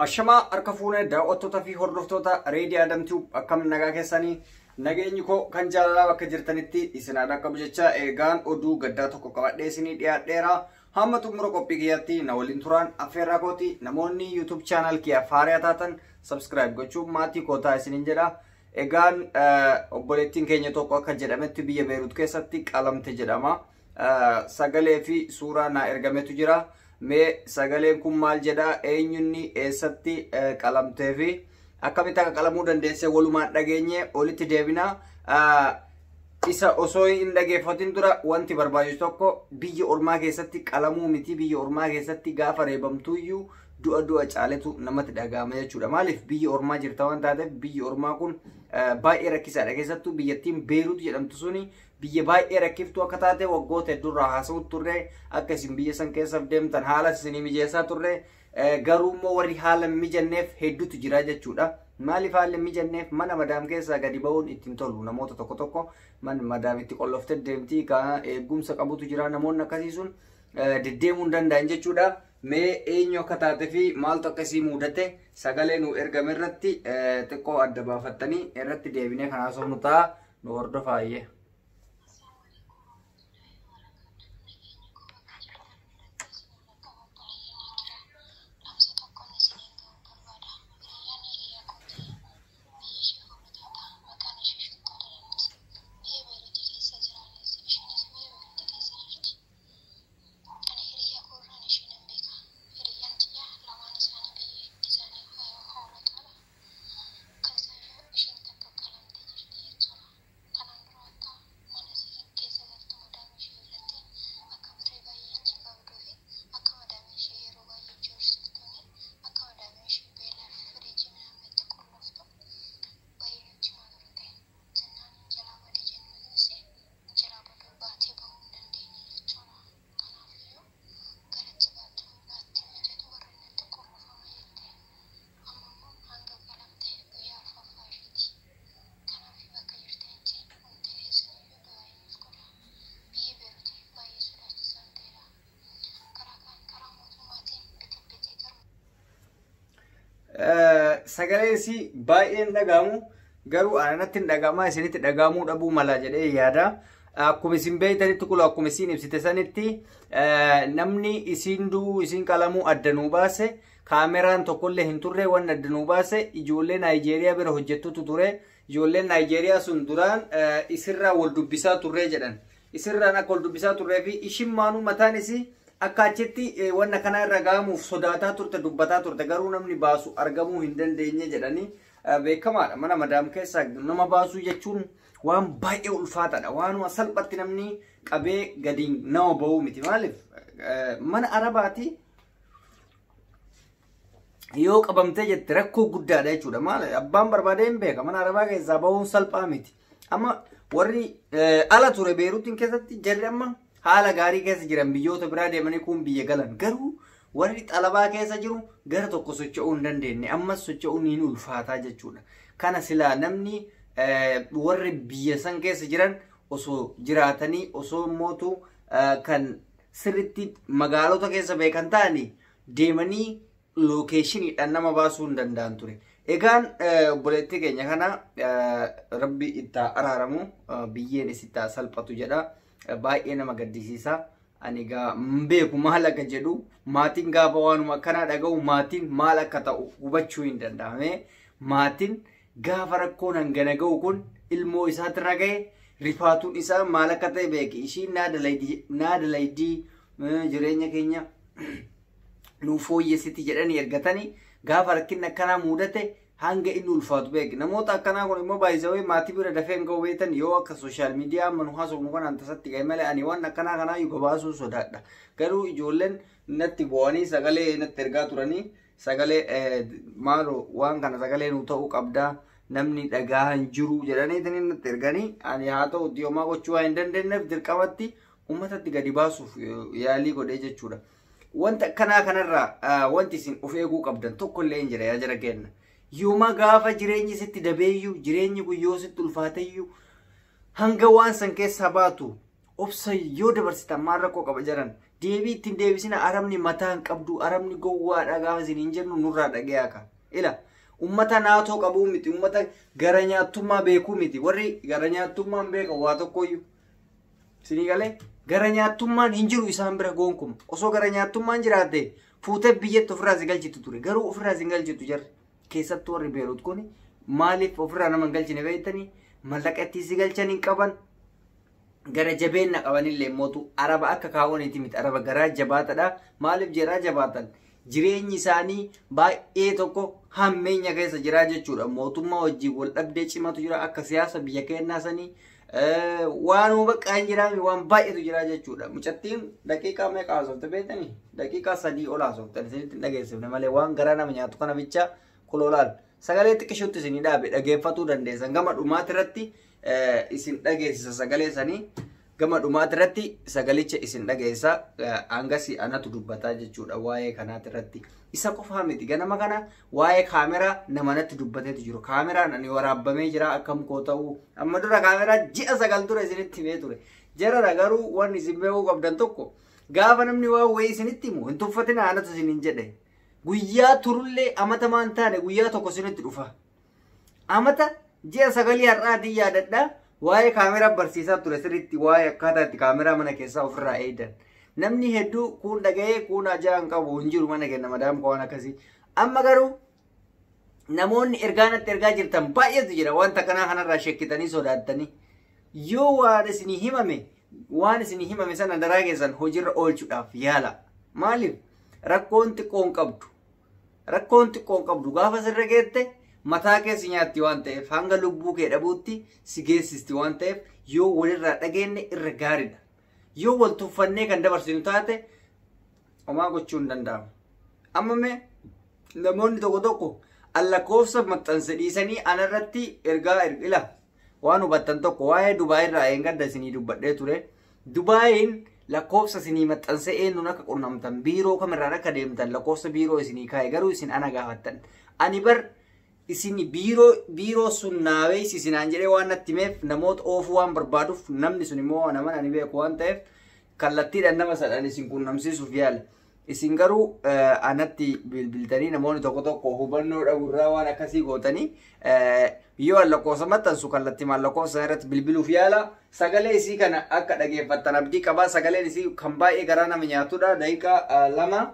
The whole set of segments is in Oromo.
Ashamaa harka fuunee daawwattoota fi hordoftoota Reedii Adam Tube, akkam nagaa keessanii? Nageenyi koo kan jaalalaa bakka jirtanitti isin haa dhaqqabu jecha, eegaan oduu gaddaa tokko qabadhee isinii dhiyaadheera. Hamma xumura qophii kiyyaatti na waliin turaan affeerraa kooti. Namoonni YouTube channel kiyyaaf haaraa taatan subscribe gochuun maatii kootaa isiniin jedha. Egaan obboleettiin keenya tokko akka jedhametti biyya Beerut keessatti qalamte jedhama. Sagalee fi suuraa naa ergametu jira. Mee sagaleen kun maal jedha? Eenyunni, eessatti qalamtee fi akkamitti akka qalamuu dandeesse walumaan dhageenye olitti deebina. Isa osoo hin dhageeffatin dura wanti barbaachisu tokko, biyya ormaa keessatti qalamuu miti, biyya ormaa keessatti gaafa reebamtuyyuu du'a du'a caaletu namatti dhagahama jechuudha. Maaliif? Biyya ormaa jirta waan taateef, biyyi ormaa kun baay'ee rakkisaadha. Keessattuu biyyattiin Beerut jedhamtu suni biyya baay'ee rakkiftuu akka taate waggoota hedduurraa haasa'u turre, akka isin biyya san keessa deemtan haala isinii mijeessaa turre, garuu immoo warri haala hin mijanneef hedduutu jira jechuudha. Maaliif haala hin mijanneef? Mana madaam keessaa gadi ba'uun ittiin tolu. Namoota tokko tokko mana madaam itti qolloftee deemtii kan eegumsa qabutu jira, namoonni akkasii sun deddeemuu hin danda'an jechuudha. Mee eenyu akka taate fi maaltu akkasii mudate sagalee nu ergame irratti xiqqoo adda baafattanii irratti deebinee kan haasofnu ta'a, nu hordofaayyee. Assalamu alaikum warahmatullahi wabarakatuh. Nageenyi koo bakka jirtan hundatti isin qabu baay'ee jira. Dhaamsa tokkoon isiniin ga'uu barbaada. Hiriyyaan hiriyaa kootii biyyi ishee Hoolotaadha. Maqaan ishee Shuttaa jedhamti. Biyya Beeruutii keessa jiraanis isheenis biyya Beeruutii keessa jirti. Ani hiriyaa koorraan ishee nan beeka. Hiriyyaan tiyya lamaan isaanii biyyi isaanii Hoolotaadha. Keessaayyuu isheen takka qalamtee jirti jechuudha. Kanaan dura akka mana isii keessa galtu madaamii ishee irratti akka birrii baay'ee achi qabduu fi akka madaamii ishee yeroo baay'ee joorsiftuuni, akka madaamii ishee beelaaf firiijii midhaan itti qulloftu baay'ee nutti himaa turte. Jennaan jalaa bade jennuunis jalaa baduu baatee bahuu hin dandeenye jechuudha. Kanaafiyyuu garatti baatu naatti mijatu warri natti qullofama jette. Amma immoo hanga qalamtee guyyaa arfaffaa isheeti. Kanaaf bakka jirtanitti hundi keessaniyyuu du'aa nuuf godha. Biyyi Beeruutii baay'ee sodaachisaa ta'edha. Karaa kaan karaa mootummaatiin bitibbitii garuu Sagaleen isii baay'een dhagahamu, garuu anatti hin dhagahamaa, isinitti dhagahamuu dhabuu mala jedhee yaada. Akkuma isin beektanitti, kun akkuma isin ibsite sanitti, namni isiin du'uu isiin qalamuu adda nuu baase kaameraan tokkollee hin turre. Wanni adda nuu baase ijoollee Naayijeeriyaa bira hojjettutu ture. Ijoolleen Naayijeeriyaa sun duraan isirraa wal dubbisaa turre jedhan. Isirraan akka wal dubbisaa turree fi ishin maanuu mataan isii akka achitti wanna kana irra gahamuuf sodaataa turte dubbataa turte, garuu namni baasu argamuu hin dandeenye jedhanii. Beekamaadha, mana madaam keessaa nama baasuu jechuun waan baay'ee ulfaataadha. Waanuma salphatti namni qabee gadi nama bahuu miti. Maaliif? Mana arabaati yoo qabamtee jette rakkoo guddaadha jechuudha. Maal, abbaan barbaadee hin beeka, mana arabaa keessaa bahuun salphaa miti. Amma warri ala ture Beeruutiin keessatti jarri amma haala gaarii keessa jiran biyyoota biraa deemanii, kun biyya galan, garuu warri xalabaa keessa jiru gara tokko socho'uu hin dandeenye, ammas socho'uun hin ulfaataa jechuudha. Kana silaa namni warri biyya san keessa jiran osoo jiraatanii, osoo mootu kan sirritti magaalota keessa beekan ta'anii deemanii locationiidhaan nama baasuu hin danda'an ture. Egaan obboleettii keenya kana rabbi itti araaramu, biyyeen isitti salphatu jedha. Baay'ee nama gaddisiisa. Ani egaa hin beeku maal akka jedhu. Maatiin gaafa waanuma akkanaa dhaga'u maatiin maal akka ta'u hubachuu hin danda'ame. Maatiin gaafa rakkoon hangana ga'u kun ilmoo isaatirra ga'e rifaatuun isaa maal akka ta'e beeki. Ishiin naa dalaydii, jireenya keenya nu fooyyessiti jedhanii ergatanii gaafa rakkinni akkanaa mudate hanga inni ulfaatu beeki. Namoota akkanaa kun immoo baay'isawee maatii bira dafee hin ga'u beektan, yoo akka social media amma nu haasofnu kanaan tasatti ga'e malee ani waan akkanaa kanaa iyyuu gabaasuu sodaadha. Garuu ijoolleen natti bu'anii sagalee natti ergaa turanii, sagalee maaloo waan kana sagalee nu ta'uu qabdaa, namni dhagaa hin jiru jedhanii natti erganii, ani haa ta'u homaa gochuu waan hin dandeenyeef dirqamatti uummatatti gadi baasuuf yaalii godhee jechuudha. Wanta akkanaa kanarraa wanti isin of eeguu qabdan tokko illee hin jira, yaa jara kenna. Yooma gaafa jireenyi sitti dabeeyyuu, jireenyi kun yoo sitti ulfaateyyuu, hanga waan san keessaa baatu obsa yoo dabarsitan maal rakkoo qaba jedhan? Deebii ittiin deebisina. Arabni mataa hin qabdu, arabni gowwaadha gaafa isin hin jennu nurraa dhagayaa ka. Ila ummata naatoo qabuu miti, ummata gara nyaattummaa beekuu miti. Warri gara nyaattummaan beekan waa tokkoyyuu. Isinii galee gara nyaattummaan hin jiru isaan bira gonkuma. Osoo gara nyaattummaan jiraate fuutee biyyatti ofirraa si galchitu ture. Garuu ofirraa si hin galchitu jarri. Keessattuu warri Beerut kun maaliif ofirraa nama hin galchine beektanii? Mallaqa ittiin si galchan hin qaban. Gara jabeenna qabanillee mootu araba akka kaawwaniiti miti. Araba garaa jabaatadha. Maaliif garaa jabaatan? Jireenyi isaanii baay'ee tokko hammeenya keessa jira jechuudha. Mootummaa wajjin wal dhabdee cimatu jira akka siyaasa biyya keenyaa sanii. Waanuma bakka hin jiraame waan baay'eetu jira jechuudha. Mucattiin daqiiqaa meeqa haasofte beektanii? Daqiiqaa 3 ol haasofte. Isinitti hin dhageessifne malee waan garaa nama nyaatu kana bicha kuloolaan. Sagalee xiqqishuutti isinii dhaabe dhageeffatuu dandeessan. Gama dhumaati irratti isin dhageessisa sagalee sanii. Gama dhumaati irratti sagalicha isin dhageessa. Hangasi anatu dubbataa jechuudha waa'ee kanaati irratti. Isa qofaa miti, ganama kana waa'ee kaameraa nama natti dubbateetu jiru. Kaameraan ani waraabbamee jira akkam koo ta'uu. Amma dura kaameraa ji'a 9 dura isinitti himee ture. Jarara garuu wanni isin beekuu qabdan tokko, gaafa namni waan wayii isinitti himu hin tuffatina, anatu isiniin jedhe. Guyyaa turullee amatamaan taane guyyaa tokko isinitti dhufa. Amata ji'a 9 har'aatiin yaadadha. Waa'ee kaameraa barsiisaa ture sirriitti, waa'ee akkaataa itti kaameraa mana keessaa ofirraa eegan. Namni hedduu kun dhaga'ee kun ajaa hin qabu hin jiru mana kenna madaam waan akkasii. Amma garuu namoonni ergaa natti ergaa jirtan baay'eetu jira wanta kanaa kanarraa shekkitanii sodaattanii. Yoo waan isinii himame, waan isinii himame sana daraa keessan hojiirra oolchuudhaaf yaala. Maaliif? Rakkoon xiqqoo hin qabdu. Rakkoon xiqqoo hin qabdu. Gaafa sirra geette mataa keessa nyaatti waan ta'eef, hanga lubbuu kee dhabuutti si geessisti waan ta'eef, yoo walirraa dhageenye irra gaariidha. Yoo wal tuffannee kan dabarsinu taate homaa gochuu hin danda'amu. Amma mee namoonni tokko tokko lakkoofsa maxxanse dhiisanii anarratti ergaa ila waan hubattan tokko waa'ee Dubaay irraa eengadda isinii dubbadhee ture. Dubaayin lakkoofsa isinii maxxanse eenyuun akka qunnamtan, biiroo kamirraan akka deemtan lakkoofsa biiroo isinii kaa'e, garuu isin ana gaafattan. Ani bar isin biiroo sun naawee isinaan jedhee waan natti himeef, namoota oofuu waan barbaaduuf, namni sun immoo nama ani beeku waan ta'eef kallattiidhaan nama sadhaan isin qunnamsiisuuf yaale. Isin garuu anatti bilbiltanii namoonni tokko tokko hubannoo dhabuurraa waan akkasii gootanii, yoo lakkoofsa maxxansu kallattii lakkoofsa irratti bilbiluuf yaala. Sagalee isii kana akka dhageeffattan abdii qabaa. Sagaleen isii kan baay'ee garaa nama nyaatudha. Daqiiqaa 2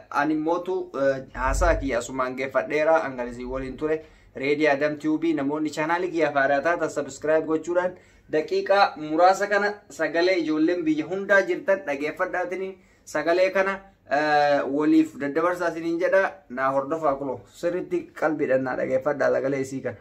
ani mootu haasaa kiyya asumaan geeffadheera hanganisii waliin ture. Reedii Adam Tube, namoonni chaanaalii kiyya faaraa taatan subscribe gochuudhaan daqiiqaa muraasa kana sagalee ijoolleen biyya hundaa jirtan dhageeffadhaatiin sagalee kana waliif daddabarsaa isiniin jedha. Naa hordofaa, kuloo sirriitti qalbiidhaan naa dhageeffadhaa sagalee isii kana.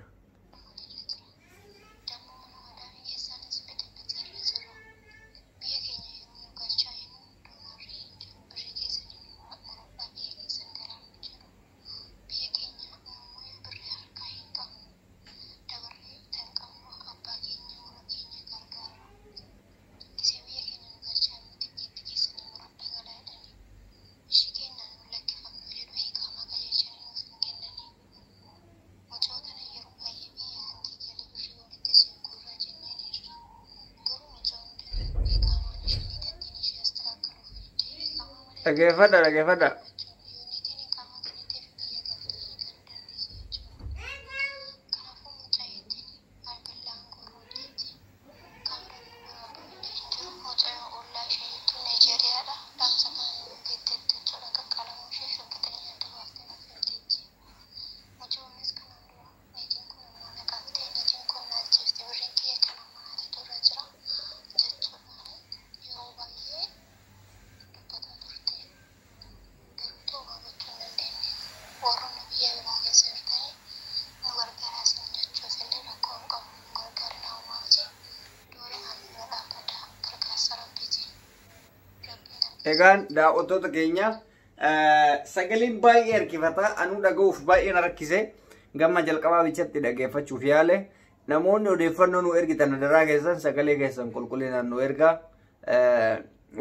Dhageeffadha, dhageeffadha. Egaan daawwattoota keenya, sagaleen baay'ee harkifataa, anuu dhaga'uuf baay'ee na rakkise. Gama jalqabaa bichatti dhageeffachuuf yaale. Namoonni odeeffannoo nu ergitan adaraa keessan sagalee keessan qulqullinaan nu ergaa.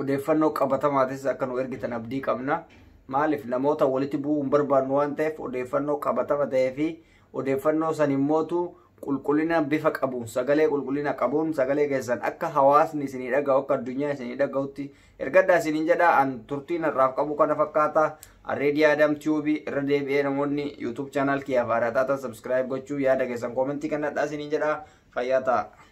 Odeeffannoo qabatamaatis akka nu ergitan abdii qabna. Maaliif? Namoota walitti bu'uu hin barbaannu waan ta'eef, odeeffannoo qabatama ta'ee fi odeeffannoo san immootu Qulqullina bifa qabuun, sagalee qulqullina qabuun, sagalee keessan akka hawaasni isinii dhaga'u, akka addunyaa isinii dhaga'utti ergadhaa isiniin jedha. An turtiin har'aaf qabu kana fakkaata. Arreedii Adam Tube irra deebi'ee, namoonni YouTube channel kiyyaaf haaraa taatan subscribe gochuu, yaada keessan comment kennadhaa isiniin jedha. Fayyaa ta'a.